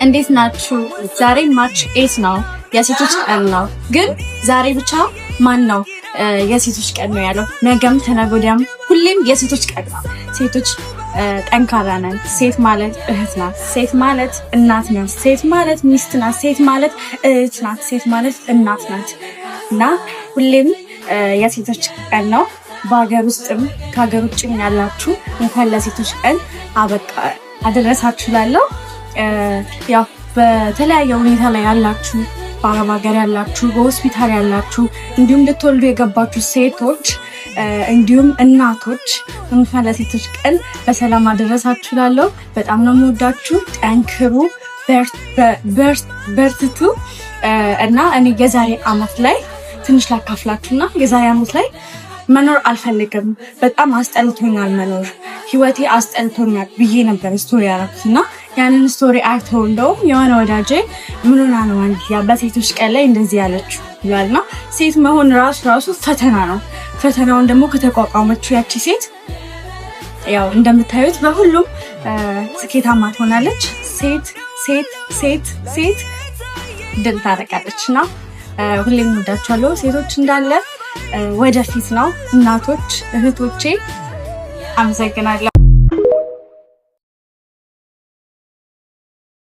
እንዴት ናችሁ? ዛሬ March 8 ነው፣ የሴቶች ቀን ነው። ግን ዛሬ ብቻ ማን ነው የሴቶች ቀን ነው ያለው? ነገም ከነገ ወዲያም ሁሌም የሴቶች ቀን ነው። ሴቶች ጠንካራ ነን። ሴት ማለት እህት ናት። ሴት ማለት እናት ናት። ሴት ማለት ሚስት ናት። ሴት ማለት እህት ናት። ሴት ማለት እናት ናት እና ሁሌም የሴቶች ቀን ነው። በሀገር ውስጥም ከሀገር ውጭም ያላችሁ እንኳን ለሴቶች ቀን አበቃ አደረሳችሁ እላለሁ። ያው በተለያየ ሁኔታ ላይ ያላችሁ፣ በአረብ ሀገር ያላችሁ፣ በሆስፒታል ያላችሁ፣ እንዲሁም ልትወልዱ የገባችሁ ሴቶች እንዲሁም እናቶች እንኳን ለሴቶች ቀን በሰላም አደረሳችሁ እላለሁ። በጣም ነው የምወዳችሁ። ጠንክሩ፣ በርትቱ እና እኔ የዛሬ አመት ላይ ትንሽ ላካፍላችሁና የዛሬ አመት ላይ መኖር አልፈልግም፣ በጣም አስጠልቶኛል፣ መኖር ህይወቴ አስጠልቶኛል ብዬ ነበር story ያደረኩት። እና ያንን story አይቶ እንደውም የሆነ ወዳጄ ምን ሆና ነው አንድያ በሴቶች ቀን ላይ እንደዚህ ያለችው ብሏል። እና ሴት መሆን ራሱ ራሱ ፈተና ነው። ፈተናውን ደግሞ ከተቋቋመችው ያቺ ሴት ያው እንደምታዩት በሁሉም ስኬታማ ትሆናለች። ሴት ሴት ሴት ሴት ድል ታደርጋለች። እና ሁሌም እንወዳችኋለሁ ሴቶች እንዳለ ወደፊት ነው። እናቶች፣ እህቶቼ አመሰግናለሁ።